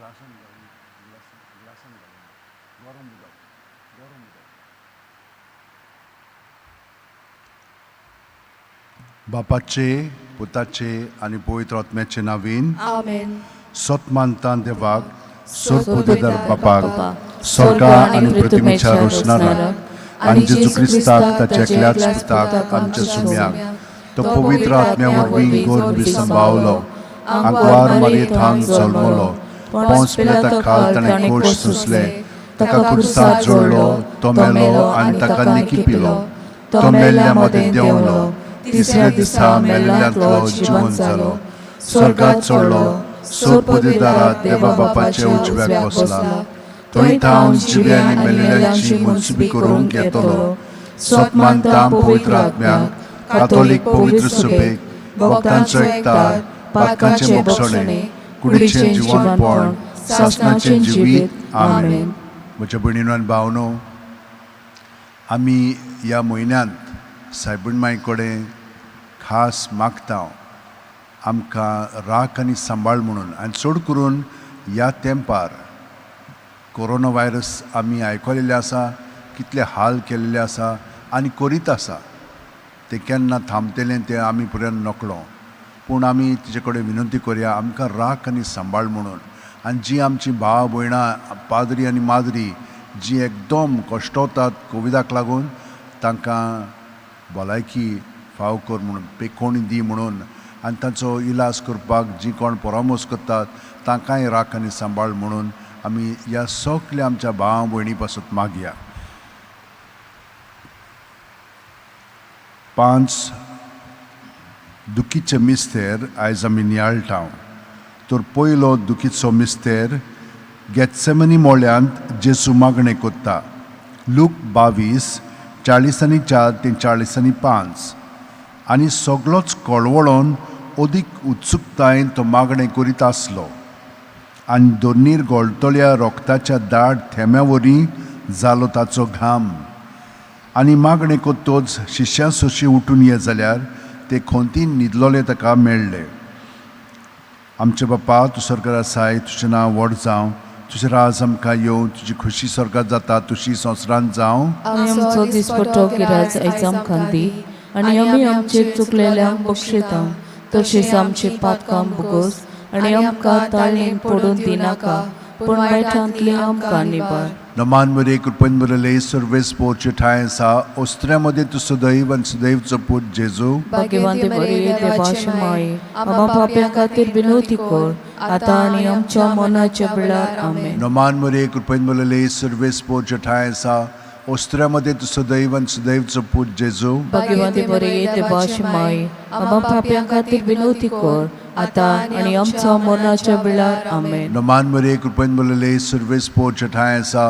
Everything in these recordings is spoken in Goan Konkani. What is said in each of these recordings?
ग्लासान घालून ग्लासान घालून गरम उदक, गरम उदक. बापाचे, पुताचे आनी पवित्र आत्म्याचे नावीन. आमेन. सत मानता देवाक, सोरपुदेदार बापाक, स्वर्गा आनी पृथ्वीच्या रोषणाराक, आनी जेजू क्रिस्ताक ताच्या एकल्याच पुताक, आमच्या सुम्याक, तो पवित्र आत्म्या वरवीं गोर संभावलो, आंकवार मारयेथान जल्मलो, पोंस पिलाता खाल ताणें खोश सोंसले, ताका कुर्साक जोडलो, तो मेलो आनी ताका निकिपिलो, तो मेल्ल्या मदें देंवलो, तिसऱ्या दिसा मेल्ल्यांतलो जिवन जालो, स्वर्गात चडलो, सोरपदेदारात देवा बापाच्या उजव्याक बसला, थंय थावन जिव्या आनी मेल्ल्यांची मनसुबी करूंक येतलो. सत मानता पवित्र आत्म्याक, कातोलीक पवित्र सभेक, भक्तांचो एकतार, पातकांचें मोगसणें, कुडीचें जिवनपण, सासणाचें जिवीत. आमेन. म्हज्या भयणीनो आनी भावनो, आमी ह्या म्हयन्यांत सायबीण माई कडेन खास मागता आमकां राख आनी सांबाळ म्हणून. आनी चड करून ह्या तेंपार कोरोना व्हायरस आमी आयकलेलें आसा, कितले हाल केल्ले आसा आनी करीत आसा. तें केन्ना थांबतलें तें आमी पर्यंत नकळो, पूण आमी तिचे कडेन विनंती करया आमकां राख आनी सांबाळ म्हणून. आनी जी आमची भाव भयणां, पाद्री आनी माद्री जी एकदम कश्टवतात कोविडाक लागून, तांकां भलायकी फाव कर म्हणून, पेकोणी दी म्हणून, आनी तांचो इलाज करपाक जी कोण परामर्श करतात तांकांय राख आनी सांबाळ म्हणून आमी ह्या सगल्या आमच्या भाव भयणी पासत मागया. 5 दुखीचे मिस्तेर आयज आमी नियाळटा. तर पयलो दुखीचो मिस्तेर, गेत्सेमनी मोळ्यांत जेजू मागणें कोत्ता. लूक 22 44 ते 45. आनी सगलोच कळवळोन अदीक उत्सुकतायेन तो मागणें करीत आसलो, आनी दोनीर गोळटल्या रोगताच्या दाट थेंब्या वरी जालो ताचो घाम. आनी मागणें कोत्तोच शिश्यां सोशी उठून ये जाल्यार ते खोंतीन न्हिदलोले ताका मेळ्ळे. आमचे बापा, तूं स्वर्गार आसाय, तुजें नांव व्हड जावं, तुजें राज आमकां येवं, तुजी खुशी स्वर्गात जाता तशी संवसारांत जावं. आमी आमचो दिसपट्टो गिराज आयज आमकां दी, आनी आमी आमचे चुकलेल्यांक बक्षयता, तशेंच आमचे पातकां भोगोस, आनी आमकां ताळणेन पडून दिनाका, पूण वायटांतली आमकां निबार. नमान मरे, कृपेन भरले, सर्वेस पोरचे ठांय आसा, ओस्त्र्या मदें तूं सदैव आनी सदैवचो पूत जेजू भाग्यवंती बरी देवाची माई, आमा पाप्यां खातीर विनवती कर, आतां आनी आमच्या मनाच्या वेळार. आमेन. नमान मरे, कृपेन भरले, सर्वेस पोरचे ठांय आसा, ओस्त्र्या मदें तूं सदैव आनी सदैवचो पूत जेजू भाग्यवंती बरी देवाची माई, आमा पाप्यां खातीर विनवती कर, आतां आनी आमच्या मनाच्या वेळार. आमेन. नमान मरे, कृपेन भरले, सर्वेस पोरचे ठांय आसा,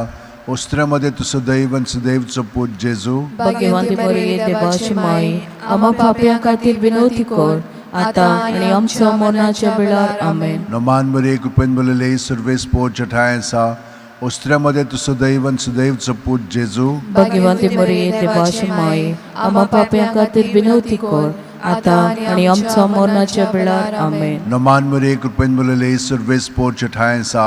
ओस्त्र्या मदें तूं सदैव आनी सदैवचो पूत जेजू भाग्यवंती बरी देवाची माई, आमा पाप्यां खातीर विनवती कर, आतां आनी आमच्या मनाच्या वेळार. आमेन. नमान मरे, कृपेन भरले, सर्वेस पोरचे ठांय आसा, ओस्त्र्या मदें तूं सदैव आनी सदैवचो पूत जेजू भाग्यवंती बरी देवाची माई, आमा पाप्यां खातीर विनवती कर, आतां आनी आमच्या मरणाच्या वेळार. आमेन. नमान मरे, कृपेन भरले, सर्वेस पोरचे ठांय आसा,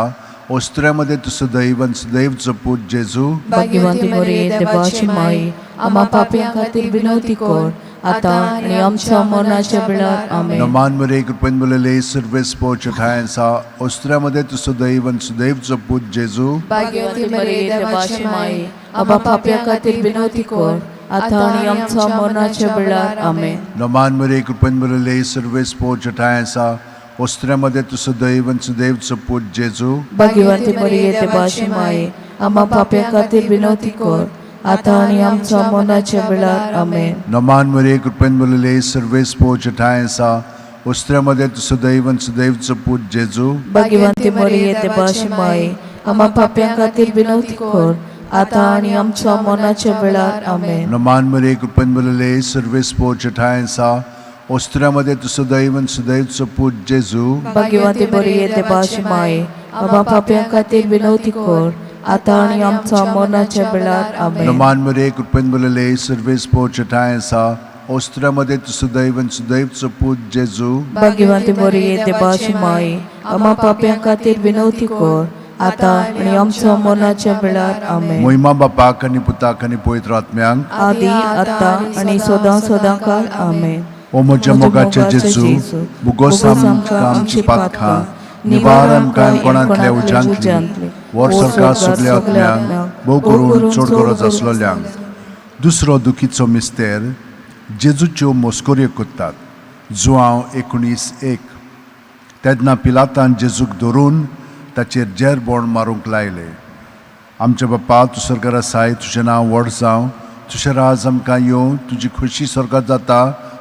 ओस्त्र्या मदें तूं सदैव आनी सदैवचो पूत जेजू भाग्यवंती बरी देवाची माई, आमा पाप्यां खातीर विनवती कर, आतां आनी आमच्या मरणाच्या वेळार. आमेन. नमान मरे, कृपेन भरले, सर्वेस पोरचे ठांय आसा, ओस्त्र्या मदें तूं सदैव आनी सदैवचो पूत जेजू भाग्यवंती बरी देवाची माई, आमा पाप्यां खातीर विनवती कर, आतां आनी आमच्या मरणाच्या वेळार. आमेन. नमान मरे, कृपेन भरले, सर्वेस पोरचे ठांय आसा, ओस्त्र्या मदें तूं सदैव आनी सदैवचो पूत जेजू भाग्यवंती बरी देवाची माई, आमा पाप्यां खातीर विनवती कर, आतां आनी आमच्या मरणाच्या वेळार. आमेन. नमान मरे, कृपेन भरले, सर्वेस पोरचे ठांय आसा, ओस्त्र्या मदें तूं सदैव आनी सदैवचो पूत जेजू भाग्यवंती मरिये देवाची माई, आमा पाप्यां खातीर विनवती कर, आतां आनी आमच्या मरणाच्या वेळार. आमेन. नमान मरे, कृपेन भरले, सर्वेस पोरचे ठांय आसा, ओस्त्र्या मदें तूं सदैव आनी सदैवचो पूत जेजू भाग्यवंती मरिये देवाची माई, आमा पाप्यां खातीर विनवती कर, आतां आनी आमच्या मरणाच्या वेळार. आमेन. नमान मरे, कृपेन भरले, सर्वेस पोरचे ठांय आसा, ओस्त्र्यामध्ये तूं सुदैव आनी सुदैवचो पूत जेजू. भाग्यवंती मरिये, देवाची माई, आम्हा पाप्यां खातीर विनवती कर, आतां आनी आमच्या मरणाच्या वेळार. आमेन. मोहिमा बापाक आनी पुताक आनी पवित्र आत्म्यांक. आदी, आतां आनी सदां सदां काल. आमेन. ओ म्हज्या मोगाचे जेजू, बुगोस आमकां आमची पातकां, निवार आमकां कोणांतल्या उज्यांतली, वर सरकार सगल्या आत्म्यांक, भोव करून चड गरज आसलोल्यांक. दुसरो दुखीचो मिस्तेर, जेजूच्यो मस्कऱ्यो करतात. जुआंव 19:1. तेन्ना पिलातान जेजूक धरून ताचेर जेरबोण मारूंक लायले. आमच्या बापा, तूं स्वर्गार आसाय, तुजें नांव व्हड जावं, तुजें राज आमकां येवं, तुजी खुशी स्वर्गात जाता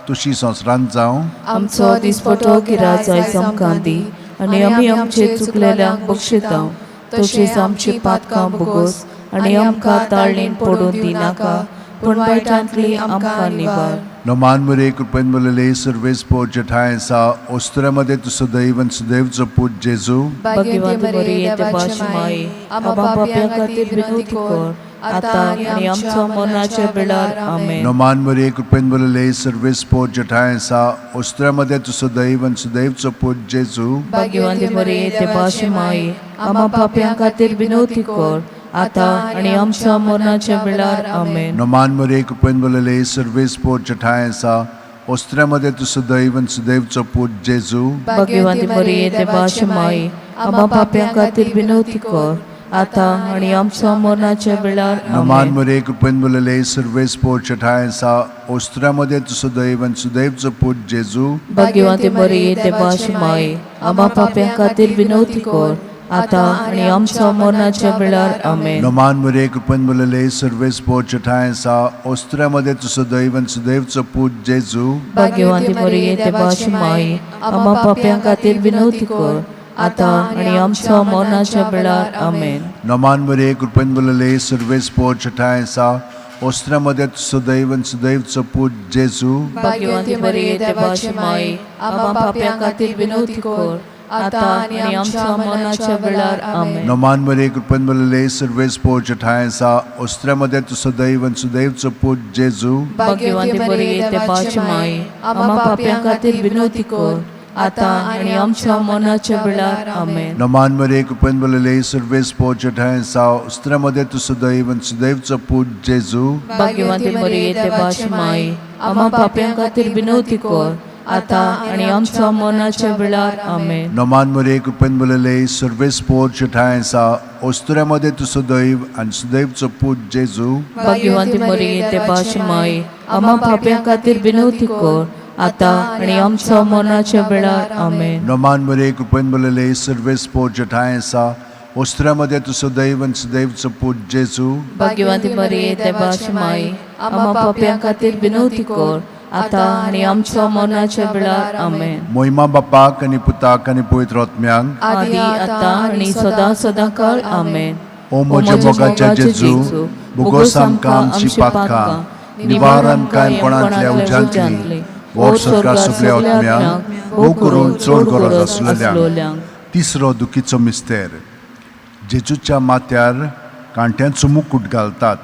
तशी संवसारांत जावं. आमचो दिसपटो गिराज आयज आमकां दी आनी आमी आमचे चुकलेल्यांक बक्षिता, तशीच आमची पातकां भोगोस आनी आमकां ताळणीन पडून दिनाका, पूण वायटांतली आमकां निवार. नमान मुरे, कृपेन मुरले, सर्वेस पो जठाय आसा, ओस्तुऱ्यामध्ये तूं सदैव आनी सुदैवचो पूत जेजू. भाग्यवंत मरिये, देवाची माई, आम्हा पाप्यां खातीर विनवती कर, आतां आनी आमच्या मरणाच्या वेळार. आमेन. नमान मुरे, कृपेन मुरले, सर्वेस पो जठाय आसा, ओस्तुऱ्यामध्ये तूं सदैव आनी सुदैवचो पूत जेजू. भाग्यवंत मरिये, देवाची माई, आम्हा पाप्यां खातीर विनवती कर, आतां आनी आमच्या मरणाच्या वेळार. आमेन. नमान मुरे, कृपेन मुरले, सर्वेस पो जठाय आसा, ओस्तुऱ्यामध्ये तूं सदैव आनी सुदैवचो पूत जेजू. भाग्यवंत मरिये, देवाची माई, आम्हा पाप्यां खातीर विनवती कर, आतां आनी आमच्या मरणाच्या वेळार. नमान आमेन. मुरे, कृपेन मुरले, सर्वेस पो जठाय आसा, ओस्तुऱ्यामध्ये तूं सदैव आनी सुदैवचो पूत जेजू. भाग्यवंत मरिये, देवाची माई, आम्हा पाप्यां खातीर विनवती कर, आतां आनी आमच्या मरणाच्या वेळार. आमेन. नमान मुरे, कृपेन मुरले, सर्वेस पो जठाय आसा, ओस्तुऱ्यामध्ये तूं सदैव आनी सुदैवचो पूत जेजू. भाग्यवंत मरिये, देवाची माई, आम्हा पाप्यां खातीर विनवती कर, आतां आनी आमच्या मरणाच्या वेळार. आमेन. नमान मुरे, कृपेन मुरले, सर्वेस पो जठाय आसा, ओस्तुऱ्यामध्ये तूं सदैव आनी सुदैवचो पूत जेजू. भाग्यवंत मरिये, देवाची माई, आम्हा पाप्यां खातीर विनवती कर, आतां आनी आमच्या मरणाच्या वेळार. आमेन. नमान मुरे, कृपेन मुरले, सर्वेस पो जठाय आसा, ओस्तुऱ्यामध्ये तूं सदैव आनी सुदैवचो पूत जेजू. भाग्यवंत मरिये, देवाची माई, आम्हा पाप्यां खातीर विनवती कर, आतां आनी आमच्या मरणाच्या वेळार. आमेन. नमान मुरे, कृपेन मुरले, सर्वेस पो जठाय आसा, ओस्तुऱ्यामध्ये तूं सदैव आनी सुदैवचो पूत जेजू. भाग्यवंत मरिये, देवाची माई, आम्हा पाप्यां खातीर विनवती कर, आतां आनी आमच्या मरणाच्या वेळार. आमेन. नमान मुरे, कृपेन मुरले, सर्वेस पो जठाय आसा, ओस्तुऱ्यामध्ये तूं सदैव आनी सुदैवचो पूत जेजू. भाग्यवंत मरिये, देवाची माई, आम्हा पाप्यां खातीर विनवती कर, आतां आनी आमच्या मरणाच्या वेळार. आमेन. नमान मुरे, कृपेन मुरले, सर्वेस पो जठाय आसा, ओस्तुऱ्यामध्ये तूं सदैव आनी सुदैवचो पूत जेजू. भाग्यवंत मरिये, देवाची माई, आम्हा पाप्यां खातीर विनवती कर, आतां आनी आमच्या मरणाच्या वेळार. आमेन. मोहिमा बापाक आनी पुताक आनी पवित्र आत्म्यांक. आदी, आतां आनी सदां सदां काळ. आमेन. ओ म्हज्या मोगाच्या जेजू, बुगोस आमकां आमची पातकां, निवार आमकां कोणांतल्या उज्यांतली, वर सरकार सगल्या आत्म्यांक, भोव करून चड गरज आसलेल्यांक. तिसरो दुखीचो मिस्तेर, जेजूच्या माथ्यार कांट्यांचो मुकूट घालतात.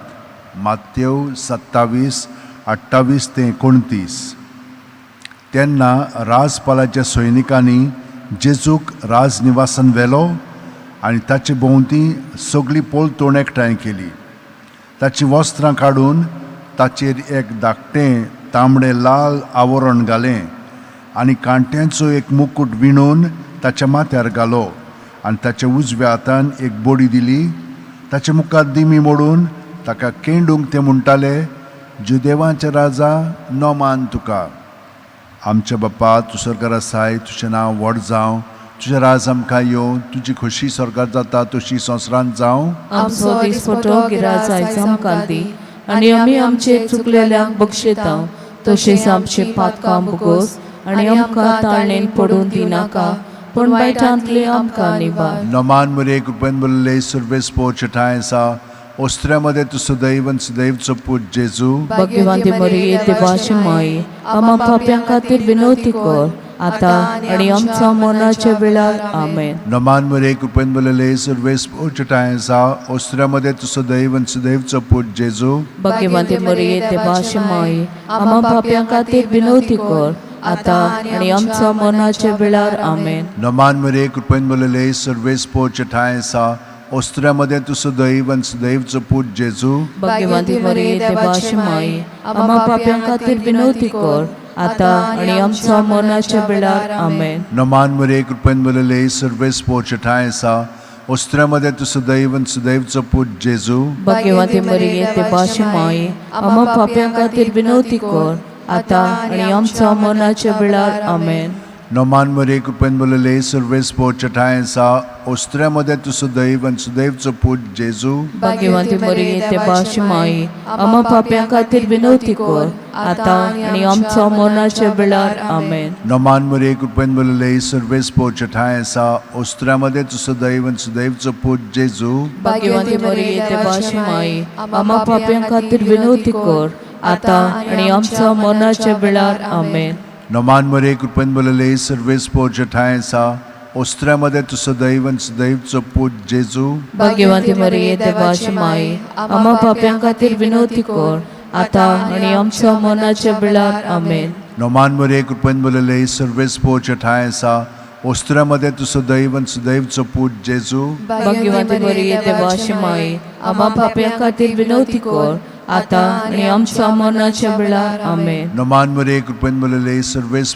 मातेव 27:28 ते 29. तेन्ना राजपालाच्या सैनिकांनी जेजूक राजनिवासान व्हेलो आनी ताचे भोंवती सगळी पलतोण एकठांय केली. ताचीं वस्त्रां काडून ताचेर एक धाकटें तांबडें लाल आवरण घालें आनी कांट्यांचो एक मुकूट विणून ताच्या माथ्यार घालो आनी ताच्या उजव्या हातान एक बडी दिली. ताचे मुखार दिमी मोडून ताका केंडूंक ते म्हणटाले, जुदेवांचे राजा, नोमान तुका. आमच्या बाप्पा, तूं स्वर्गार आसाय, तुजें नांव व्हड जावं, तुजें राज आमकां येवं, तुजी खोशी स्वर्गार जाता तशी संवसारांत जावं. आमचो दिसपटो गिराज आयज आमकां दी आनी आमी आमचे चुकलेल्यांक बक्षिता, तशेंच आमचे पातकां भोगोस आनी आमकां ताळणेन पडून दिनाका, पूण वायटांतली आमकां निवार. नमान मुरे, कृपेन बोलले, सुर्वेस पोच ठांय आसा, ओस्त्र्यामध्ये तूं सदैव आनी सदैवचो पूत जेजू. भाग्यवंती मरिये, देवाची माई, आम्हा पाप्यां खातीर विनवती कर, आतां आनी आमच्या मरणाच्या वेळार. आमेन. नमान मरे कृपेन भरलेले सर्वेस ठांय आसा, ओस्त्र्यामध्ये तूं सदैव आनी सदैवचो पूत जेजू. भाग्यवंती मरिये, देवाची माई, आम्हा पाप्यां खातीर विनवती कर, आतां आनी आमच्या मरणाच्या वेळार. आमेन. नमान मरे कृपेन भरलेले सर्वेस ठांय आसा, ओस्त्र्यामध्ये तूं सदैव आनी सदैवचो पूत जेजू. भाग्यवंती मरिये, देवाची माई, आम्हा पाप्यां खातीर विनवती कर, आतां आनी आमच्या मरणाच्या वेळार. आमेन. नमान मरे कृपेन भरलेले सर्वेस ठांय आसा, ओस्त्र्यामध्ये तूं सदैव आनी सदैवचो पूत जेजू. भाग्यवंती मरिये, देवाची माई, आम्हा पाप्यां खातीर विनवती कर, आतां आनी आमच्या मरणाच्या वेळार. आमेन. नमान मरे कृपेन भरलेले सर्वेस ठांय आसा, ओस्त्र्यामध्ये तूं सदैव आनी सदैवचो पूत जेजू. भाग्यवंती मरिये, देवाची माई, आम्हा पाप्यां खातीर विनवती कर, आतां आनी आमच्या मरणाच्या वेळार. आमेन. नमान मरे कृपेन भरलेले सर्वेस ठांय आसा, ओस्त्र्यामध्ये तूं सदैव आनी सदैवचो पूत जेजू. भाग्यवंती मरिये, देवाची माई, आम्हा पाप्यां खातीर विनवती कर, आतां आनी आमच्या मरणाच्या वेळार. आमेन. नमान मरे कृपेन भरलेले सर्वेस ठांय आसा, ओस्त्र्यामध्ये तूं सदैव आनी सदैवचो पूत जेजू. भाग्यवंती मरिये, देवाची माई, आम्हा पाप्यां खातीर विनवती कर, आतां आनी आमच्या मरणाच्या वेळार. आमेन. नमान मरे कृपेन भरलेले सर्वेस ठांय आसा, ओस्त्र्यामध्ये तूं सदैव आनी सदैवचो पूत जेजू. भाग्यवंती मरिये, देवाची माई, आम्हा पाप्यां खातीर विनवती कर, आतां आनी आमच्या मरणाच्या वेळार. आमेन. नमान मरे कृपेन भरलेले सर्वेस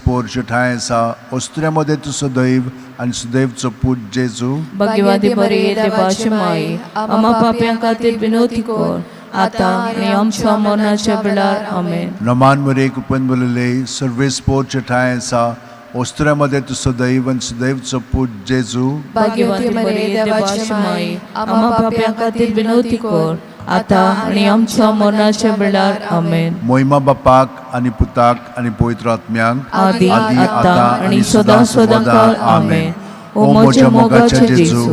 ठांय आसा, ओस्त्र्यामध्ये तूं सदैव आनी सदैवचो पूत जेजू. भाग्यवंती मरिये, देवाची माई, आम्हा पाप्यां खातीर विनवती कर, आतां आनी आमच्या मरणाच्या वेळार. आमेन. नमान मरे कृपेन भरलेले सर्वेस ठांय आसा, ओस्त्र्यामध्ये तूं सदैव आनी सदैवचो पूत जेजू. भाग्यवंती मरिये, देवाची माई, आम्हा पाप्यां खातीर विनवती कर, आतां आनी आमच्या मरणाच्या वेळार. आमेन. मोहिमा बापाक आनी पुताक आनी पवित्र आत्म्याक, आदी, आतां आनी सदां सदां काळ. आमेन. ओ म्हज्या मोगाच्या जेजू,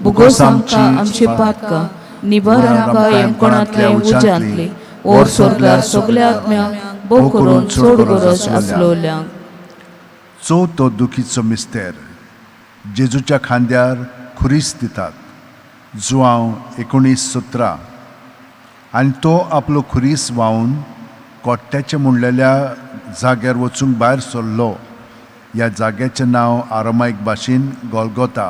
भुगोस आमकां आमची पातकां, निबार आमकां येमकोणांतले उज्यांतली, ओर स्वर्गार सगल्या आत्म्यांक, भोव करून चड गरज आसलोल्यांक. चवथो दुखीचो मिस्तेर. जेजूच्या खांद्यार खुरीस दितात. जुआंव 19:17. आनी तो आपलो खुरीस व्हांवन कोट्ट्याचें म्हणलेल्या जाग्यार वचूंक भायर सरलो. ह्या जाग्याचें नांव आरामायक भाशेन गोलगोता.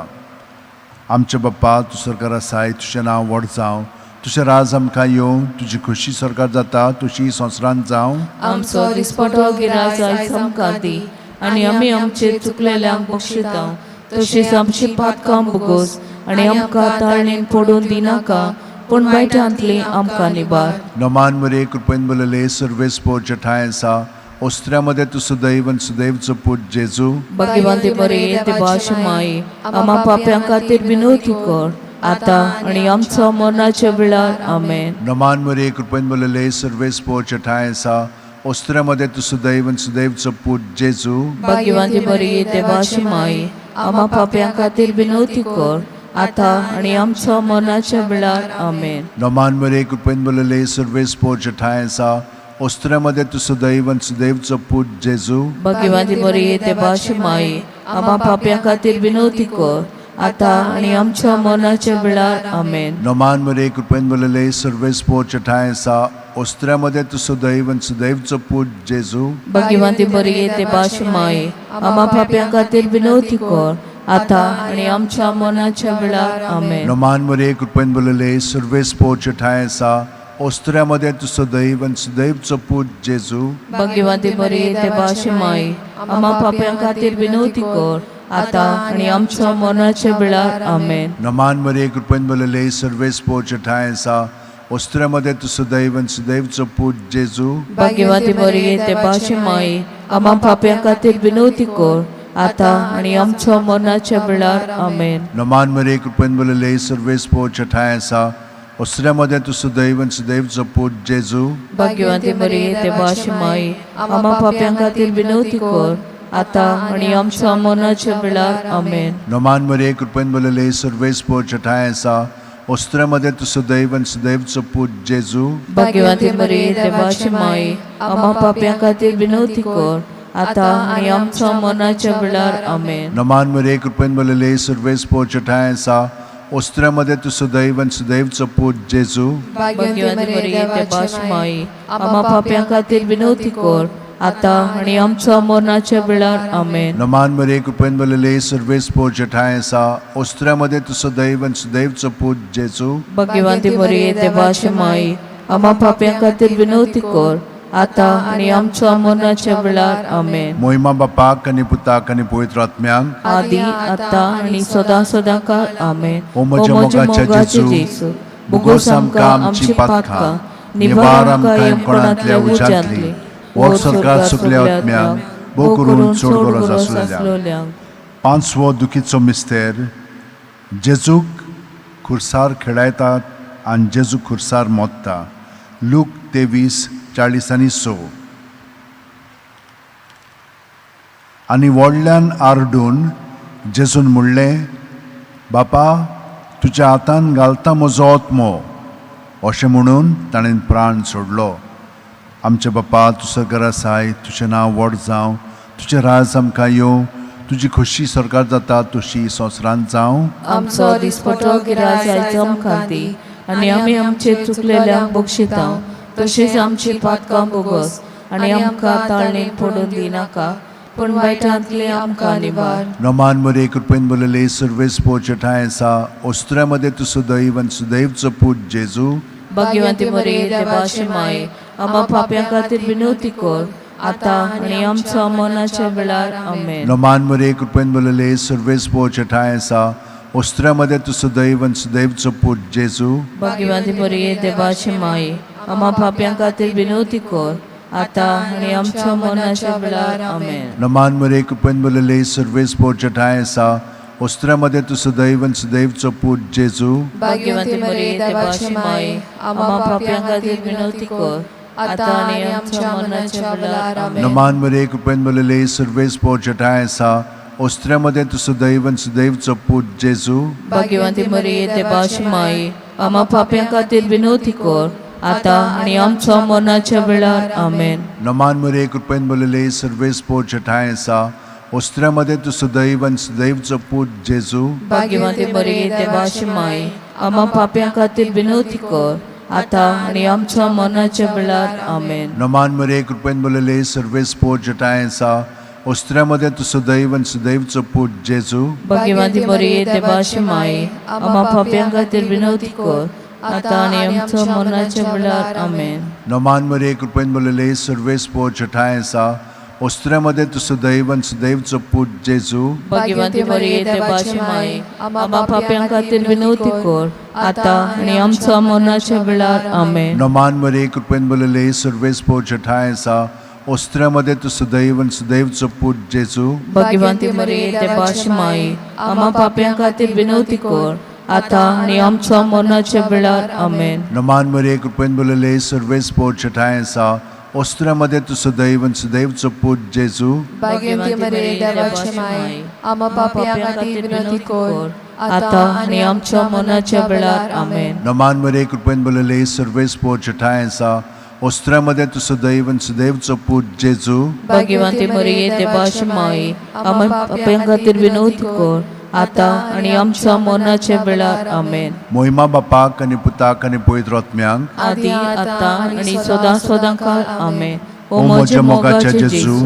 आमचे बाप्पा, तूं सरकार आसाय, तुजें नांव व्हड जावं, तुजें राज आमकां येवं, तुजी खोशी सरकार जाता तुजी संवसारांत जावं. आमचो दिसपटो गिराज आयज आमकां दी, आनी आमी आमचे चुकलेल्यांक बक्षिता, तशीच आमची पातकां भोगोस, आनी आमकां ताळणेन पडून दिनाका, पूण वायटांतली आमकां निबार. नमान मरे कृपेन भरलेले सर्वेस ठांय आसा, ओस्त्र्यामध्ये तूं सदैव आनी सदैवचो पूत जेजू. भाग्यवंती मरिये, देवाची माई, आम्हा पाप्यां खातीर विनवती कर, आतां आनी आमच्या मरणाच्या वेळार. आमेन. नमान मरे कृपेन भरलेले सर्वेस ठांय आसा, ओस्त्र्यामध्ये तूं सदैव आनी सदैवचो पूत जेजू. भाग्यवंती मरिये, देवाची माई, आम्हा पाप्यां खातीर विनवती कर, आतां आनी आमच्या मरणाच्या वेळार. आमेन. नमान मरे कृपेन भरलेले सर्वेस ठांय आसा, ओस्त्र्यामध्ये तूं सदैव आनी सदैवचो पूत जेजू. भाग्यवंती मरिये, देवाची माई, आम्हा पाप्यां खातीर विनवती कर, आतां आनी आमच्या मरणाच्या वेळार. आमेन. नमान मरे कृपेन भरलेले सर्वेस ठांय आसा, ओस्त्र्यामध्ये तूं सदैव आनी सदैवचो पूत जेजू. भाग्यवंती मरिये, देवाची माई, आम्हा पाप्यां खातीर विनवती कर, आतां आनी आमच्या मरणाच्या वेळार. आमेन. नमान मरे कृपेन भरलेले सर्वेस ठांय आसा, ओस्त्र्यामध्ये तूं सदैव आनी सदैवचो पूत जेजू. भाग्यवंती मरिये, देवाची माई, आम्हा पाप्यां खातीर विनवती कर, आतां आनी आमच्या मरणाच्या वेळार. आमेन. नमान मरे कृपेन भरलेले सर्वेस ठांय आसा, ओस्त्र्यामध्ये तूं सदैव आनी सदैवचो पूत जेजू. भाग्यवंती मरिये, देवाची माई, आम्हा पाप्यां खातीर विनवती कर, आतां आनी आमच्या मरणाच्या वेळार. आमेन. नमान मरे कृपेन भरलेले सर्वेस ठांय आसा, ओस्त्र्यामध्ये तूं सदैव आनी सदैवचो पूत जेजू. भाग्यवंती मरिये, देवाची माई, आम्हा पाप्यां खातीर विनवती कर, आतां आनी आमच्या मरणाच्या वेळार. आमेन. नमान मरे कृपेन भरलेले सर्वेस ठांय आसा, ओस्त्र्यामध्ये तूं सदैव आनी सदैवचो पूत जेजू. भाग्यवंती मरिये, देवाची माई, आम्हा पाप्यां खातीर विनवती कर, आतां आनी आमच्या मरणाच्या वेळार. आमेन. नमान मरे कृपेन भरलेले, सर्वेस पोर ठांय आसा. ओस्त्र्यामध्ये तूं सदैव आनी सदैवचो पूत जेजू भाग्यवंती मरिये देवाची माई, आम्हा पाप्यां खातीर विनवती कर, आतां आनी आमच्या मरणाच्या वेळार. आमेन. नमान मरे कृपेन भरलेले, सर्वेस पोर ठांय आसा. ओस्त्र्यामध्ये तूं सदैव आनी सदैवचो पूत जेजू भाग्यवंती मरिये देवाची माई, आम्हा पाप्यां खातीर विनवती कर, आतां आनी आमच्या मरणाच्या वेळार. आमेन. मोहिमा बापाक आनी पुताक आनी पवित्र आत्म्यांक, आदी आतां आनी सदां सदां काळ. आमेन. ओ म्हज्या मोगाच्या जेजू, बुगोस आमकां आमची पातकां, निवार आमकां यमकोणांतल्या उज्यांतली, व्हर स्वर्गात सगल्या आत्म्यांक, भोव करून चड गरज आसलेल्यांक. पांचवो दुखीचो मिस्तेर. जेजूक खुर्सार खेळायतात आनी जेजू खुर्सार मोत्ता. लूक 23:46. आनी व्हडल्यान आरडून जेजून म्हणलें, बापा, तुज्या हातान घालता म्हजो आत्मो. अशें म्हणून ताणें प्राण सोडलो. आमचे बापा, तूं सरकार आसाय, तुजें नांव व्हड जावं, तुजें राज आमकां येवं, तुजी खोशी सरकार जाता तशी संवसारांत जावं. आमचो दिसपटो गिराज आयज आमकां दी, आनी आमी आमचे चुकलेल्यांक बक्षिता तशेंच आमची पातकां बोगस, आनी आमकां ताळणेक पडून दिनाका, पूण वायटांतली आमकां निवार. नमान मरे कृपेन भरलेले, सर्वेस पोर ठांय आसा. ओस्त्र्यामध्ये तूं सदैव आनी सदैवचो पूत जेजू भाग्यवंती मरिये देवाची माय, आम्हा पाप्यां खातीर विनवती कर, आतां आनी आमच्या मरणाच्या वेळार. आमेन. नमान मरे कृपेन भरलेले, सर्वेस पोर ठांय आसा. ओस्त्र्यामध्ये तूं सदैव आनी सदैवचो पूत जेजू भाग्यवंती मरिये देवाची माय, आम्हा पाप्यां खातीर विनवती कर, आतां आनी आमच्या मरणाच्या वेळार. आमेन. नमान मरे कृपेन भरलेले, सर्वेस पोर ठांय आसा. ओस्त्र्यामध्ये तूं सदैव आनी सदैवचो पूत जेजू भाग्यवंती मरिये देवाची माय, आम्हा पाप्यां खातीर विनवती कर, आतां आनी आमच्या मरणाच्या वेळार. आमेन. नमान मरे कृपेन भरलेले, सर्वेस पोर ठांय आसा. ओस्त्र्यामध्ये तूं सदैव आनी सदैवचो पूत जेजू भाग्यवंती मरिये देवाची माय, आम्हा पाप्यां खातीर विनवती कर, आतां आनी आमच्या मरणाच्या वेळार. आमेन. नमान मरे कृपेन भरलेले, सर्वेस पोर ठांय आसा. ओस्त्र्यामध्ये तूं सदैव आनी सदैवचो पूत जेजू भाग्यवंती मरिये देवाची माय, आम्हा पाप्यां खातीर विनवती कर, आतां आनी आमच्या मरणाच्या वेळार. आमेन. नमान मरे कृपेन भरलेले, सर्वेस पोर ठांय आसा. ओस्त्र्यामध्ये तूं सदैव आनी सदैवचो पूत जेजू भाग्यवंती मरिये देवाची माय, आम्हा पाप्यां खातीर विनवती कर, आतां आनी आमच्या मरणाच्या वेळार. आमेन. नमान मरे कृपेन भरलेले, सर्वेस पोर ठांय आसा. ओस्त्र्यामध्ये तूं सदैव आनी सदैवचो पूत जेजू भाग्यवंती मरिये देवाची माय, आम्हा पाप्यां खातीर विनवती कर, आतां आनी आमच्या मरणाच्या वेळार. आमेन. नमान मरे कृपेन भरलेले, सर्वेस पोर ठांय आसा. ओस्त्र्यामध्ये तूं सदैव आनी सदैवचो पूत जेजू भाग्यवंती मरिये देवाची माय, आम्हा पाप्यां खातीर विनवती कर, आतां आनी आमच्या मरणाच्या वेळार. आमेन. नमान मरे कृपेन भरलेले, सर्वेस पोर ठांय आसा. ओस्त्र्यामध्ये तूं सदैव आनी सदैवचो पूत जेजू भाग्यवंती मरिये देवाची माय, आम्हा पाप्यां खातीर विनवती कर, आतां आनी आमच्या मरणाच्या वेळार. आमेन. नमान मरे कृपेन भरलेले, सर्वेस पोर ठांय आसा. ओस्त्र्यामध्ये तूं सदैव आनी सदैवचो पूत जेजू भाग्यवंती मरिये देवाची माय, आम्हा पाप्यां खातीर विनवती कर, आतां आनी आमच्या मरणाच्या वेळार. आमेन. मोहिमा बापाक आनी पुताक आनी पवित्र आत्म्यांक, आदी आतां आनी सदां सदां काळ. आमेन. ओ म्हज्या मोगाच्या जेजू,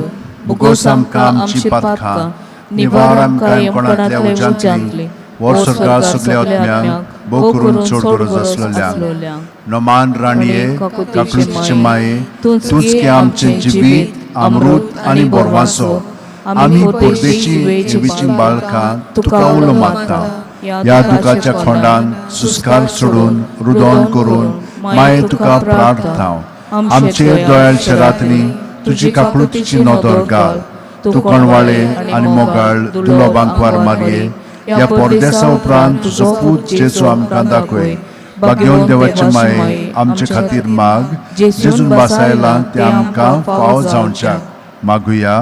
बुगोस आमकां आमची पातकां, निवार आमकां यमकोणांतल्या उज्यांतली, व्हर स्वर्गात सगल्या आत्म्यांक, भोव करून चड गरज आसलेल्यांक. नमान राणये, काकळुतीचे माये, तूंच की आमचें जिवीत, अमृत आनी बोरवासो. आमी परदेशी जिवीची बाळकां तुका उलो मागता. ह्या दुखाच्या खोंडान सुस्कार सोडून रुदोन करून माये तुका प्रार्थना. आमचे दोळ्याच्या रातनी तुजी काकळुतीची नदर घाल. तूं कणवाळे आनी मोगाळ दुलो बांकवार मारये, ह्या परदेसा उपरांत तुजो पूत जेजू आमकां दाखय. भाग्यवन देवाचे माये, आमचे खातीर माग, जेजून वासायला ते आमकां फावो जावच्याक. मागुया.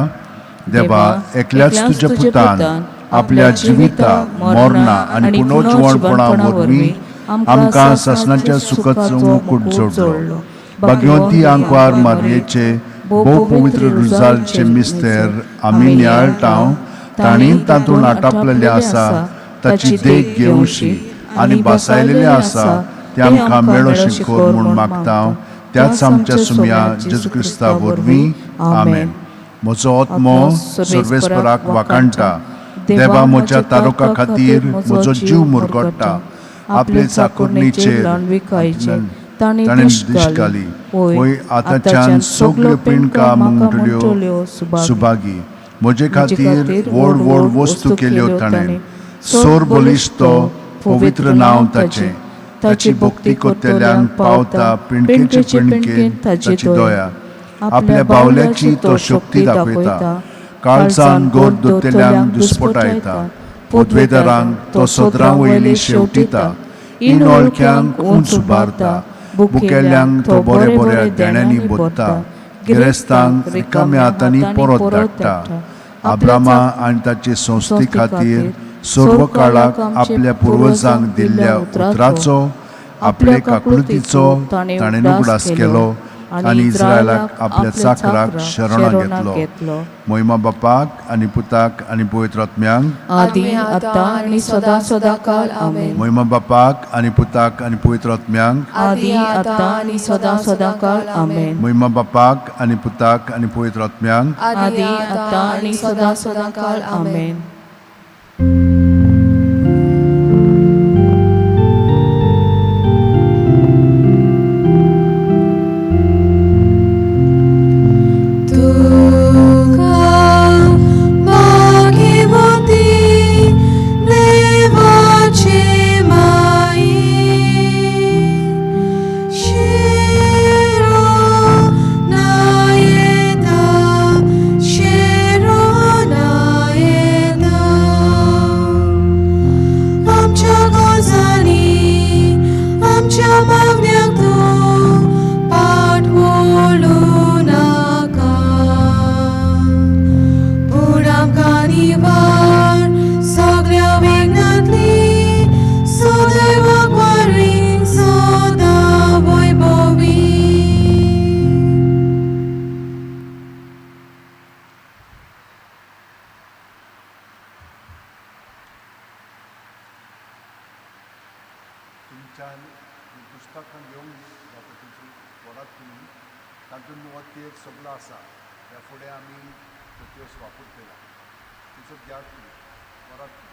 देवा, एकल्याच तुज्या पुतान आपल्या जिविता, मरणा आनी पुनर्जिवणपणा वरवीं आमकां सासणाच्या सुखाचो मुकूट जोडलो. भाग्यवंती आंकवार मारयेचे भोव पवित्र रुजालचे मिस्तेर आमी नियाळटा, तांणी तातूंत आटापलेलें आसा ताची देख घेवशी आनी बसायलेलें आसा तें आमकां मेळोशी कर म्हूण मागता, त्याच आमच्या सुम्या जेजू क्रिस्ता वरवीं. आमेन. म्हजो आत्मो सर्वेस्पराक वाखाणटा. देवा म्हज्या तारुका खातीर म्हजो जीव मुरगट्टा. आपले चाकुरणीचेर ताणें दिश्ट घाली. वय आतांच्यान सगल्यो पिंडका म्हणटल्यो सुभागी. म्हजे खातीर व्हड व्हड वस्तू केल्यो ताणें. सोर बलिश्ट तो पवित्र नांव ताचें. ताची भक्ती करतल्यांक पावता पिंडकेचे पिंडकेन ताची दया. आपल्या बावल्याची तो शक्ती दाखयता. काळजान गोड दोतल्यांक दुस्पटायता. पदवेदारांक तो सदरां वयली शेवटिता. इनोळख्यांक उंच उबारता. बुकेल्यांक तो बरे बऱ्या देण्यांनी बोत्ता. गिरेस्तांक रिकाम्या हातांनी परत धाडटा. आब्रामा आनी ताचे संस्थे खातीर सर्व काळाक आपल्या पुर्वजांक दिल्ल्या उतराचो, आपले काकळुतीचो ताणें उगडास केलो आनी इस्रायलाक आपल्या चाकराक शरणां घेतलो. मोहिमा बापाक आनी पुताक आनी पवित्र आत्म्यांक, आदी आतां आनी सदां सदां काल. आमेन. मोहिमा बापाक आनी पुताक आनी पवित्र आत्म्यांक, आदी आतां आनी सदां सदां काल. आमेन. मोहिमा बापाक आनी पुताक आनी पवित्र आत्म्यांक, आदी आतां आनी सदां सदां काल. आमेन. तुका भाग्यवती देवाचे माये, शिरो नायता, शिरो नायता. आमच्या गोजांनी आमच्या मागण्याक तूं पाठ वळूं नाका, पूण आमकां निवार सगळ्या विघ्नांतली सुदैवाक वरवीं सदां वैभवी. तुमच्यान पुस्तकां घेवन जाता तुमची व्हरात तुमी. तातूंत वत सगळो आसा. ह्या फुडें आमी त्यो वापरतले. तिचो घ्यात तुमी, व्हरात तुमी.